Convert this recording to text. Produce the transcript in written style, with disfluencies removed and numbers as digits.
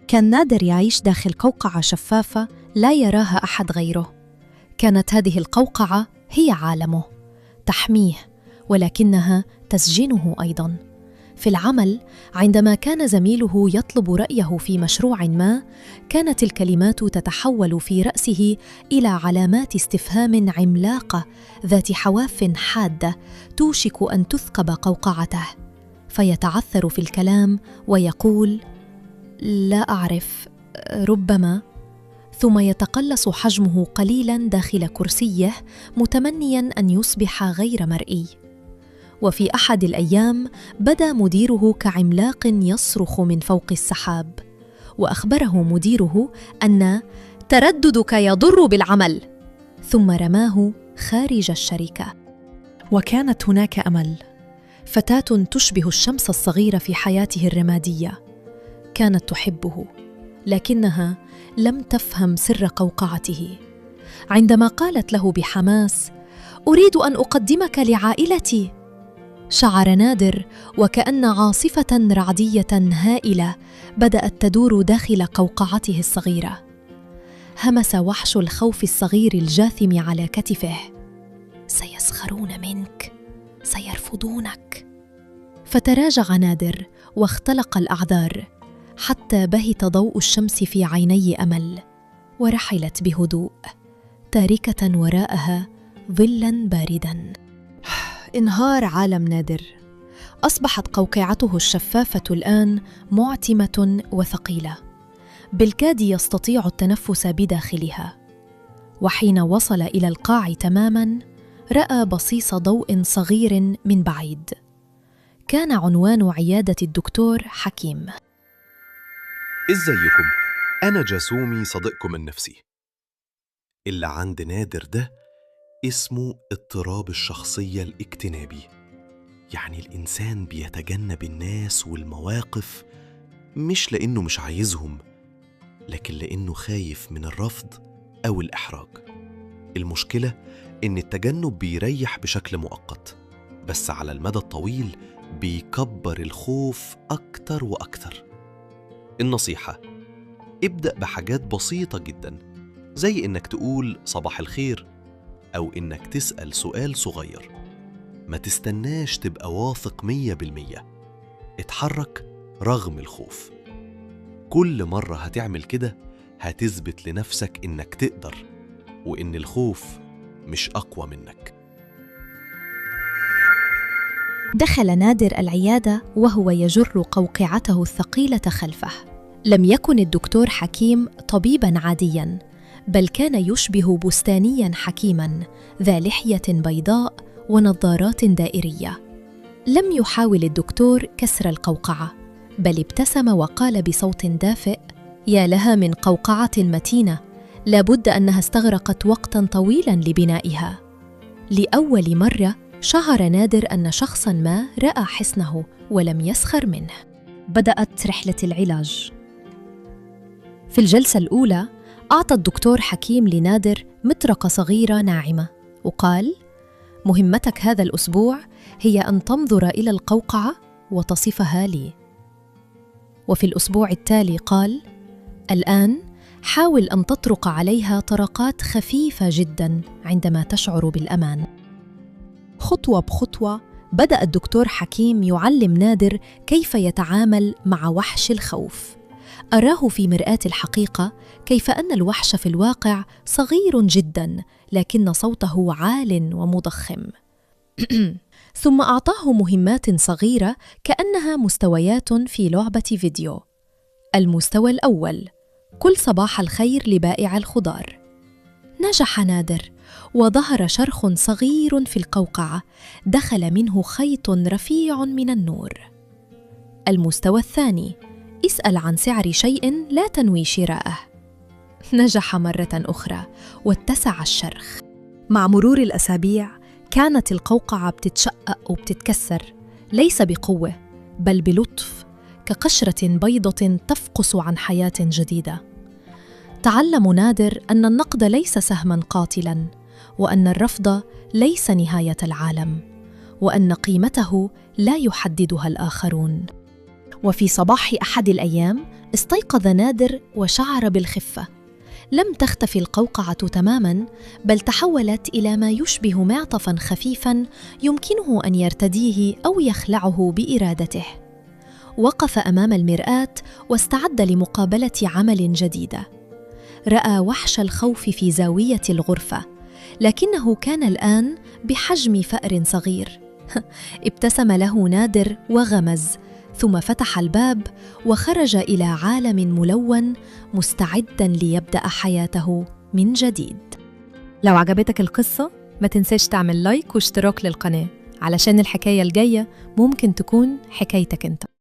كان نادر يعيش داخل قوقعة شفافة لا يراها أحد غيره. كانت هذه القوقعة هي عالمه، تحميه ولكنها تسجنه أيضاً. في العمل، عندما كان زميله يطلب رأيه في مشروع ما، كانت الكلمات تتحول في رأسه إلى علامات استفهام عملاقة ذات حواف حادة توشك أن تثقب قوقعته، فيتعثر في الكلام ويقول: لا أعرف، ربما، ثم يتقلص حجمه قليلاً داخل كرسيه متمنياً أن يصبح غير مرئي. وفي أحد الأيام بدا مديره كعملاق يصرخ من فوق السحاب، وأخبره مديره أن ترددك يضر بالعمل، ثم رماه خارج الشركة. وكانت هناك أمل، فتاة تشبه الشمس الصغيرة في حياته الرمادية. كانت تحبه، لكنها لم تفهم سر قوقعته. عندما قالت له بحماس: أريد أن أقدمك لعائلتي، شعر نادر وكأن عاصفة رعدية هائلة بدأت تدور داخل قوقعته الصغيرة. همس وحش الخوف الصغير الجاثم على كتفه: سيسخرون منك، سيرفضونك. فتراجع نادر واختلق الأعذار حتى بهت ضوء الشمس في عيني أمل، ورحلت بهدوء تاركة وراءها ظلاً بارداً. انهار عالم نادر. أصبحت قوقعته الشفافة الآن معتمة وثقيلة، بالكاد يستطيع التنفس بداخلها. وحين وصل إلى القاع تماماً، رأى بصيص ضوء صغير من بعيد. كان عنوان عيادة الدكتور حكيم. إزيكم؟ أنا جاسومي، صديقكم النفسي. اللي عند نادر ده اسمه اضطراب الشخصية الاجتنابي، يعني الإنسان بيتجنب الناس والمواقف مش لأنه مش عايزهم، لكن لأنه خايف من الرفض أو الإحراج. المشكلة إن التجنب بيريح بشكل مؤقت، بس على المدى الطويل بيكبر الخوف أكتر وأكتر. النصيحة: ابدأ بحاجات بسيطة جدا، زي إنك تقول صباح الخير أو إنك تسأل سؤال صغير. ما تستناش تبقى واثق 100%، اتحرك رغم الخوف. كل مرة هتعمل كده هتثبت لنفسك إنك تقدر، وإن الخوف مش أقوى منك. دخل نادر العيادة وهو يجر قوقعته الثقيلة خلفه. لم يكن الدكتور حكيم طبيباً عادياً، بل كان يشبه بستانياً حكيماً ذا لحية بيضاء ونظارات دائرية. لم يحاول الدكتور كسر القوقعة، بل ابتسم وقال بصوت دافئ: يا لها من قوقعة متينة، لابد أنها استغرقت وقتاً طويلاً لبنائها. لأول مرة شعر نادر أن شخصاً ما رأى حسنه ولم يسخر منه. بدأت رحلة العلاج. في الجلسة الأولى أعطى الدكتور حكيم لنادر مطرقة صغيرة ناعمة وقال: مهمتك هذا الأسبوع هي أن تنظر إلى القوقعة وتصفها لي. وفي الأسبوع التالي قال: الآن حاول أن تطرق عليها طرقات خفيفة جداً عندما تشعر بالأمان. خطوة بخطوة بدأ الدكتور حكيم يعلم نادر كيف يتعامل مع وحش الخوف. أراه في مرآة الحقيقة كيف أن الوحش في الواقع صغير جداً، لكن صوته عال ومضخم. ثم أعطاه مهمات صغيرة كأنها مستويات في لعبة فيديو. المستوى الأول: قل صباح الخير لبائع الخضار. نجح نادر، وظهر شرخ صغير في القوقعة دخل منه خيط رفيع من النور. المستوى الثاني: اسأل عن سعر شيء لا تنوي شراءه. نجح مرة أخرى واتسع الشرخ. مع مرور الأسابيع كانت القوقعة بتتشقق وبتتكسر، ليس بقوة بل بلطف، كقشرة بيضة تفقس عن حياة جديدة. تعلم نادر أن النقد ليس سهماً قاتلاً، وأن الرفض ليس نهاية العالم، وأن قيمته لا يحددها الآخرون. وفي صباح أحد الأيام استيقظ نادر وشعر بالخفة. لم تختفي القوقعة تماماً، بل تحولت إلى ما يشبه معطفاً خفيفاً يمكنه أن يرتديه أو يخلعه بإرادته. وقف أمام المرآة واستعد لمقابلة عمل جديدة. رأى وحش الخوف في زاوية الغرفة، لكنه كان الآن بحجم فأر صغير. ابتسم له نادر وغمز، ثم فتح الباب وخرج إلى عالم ملون مستعداً ليبدأ حياته من جديد. لو عجبتك القصة ما تنساش تعمل لايك واشتراك للقناة، علشان الحكاية الجاية ممكن تكون حكايتك انت.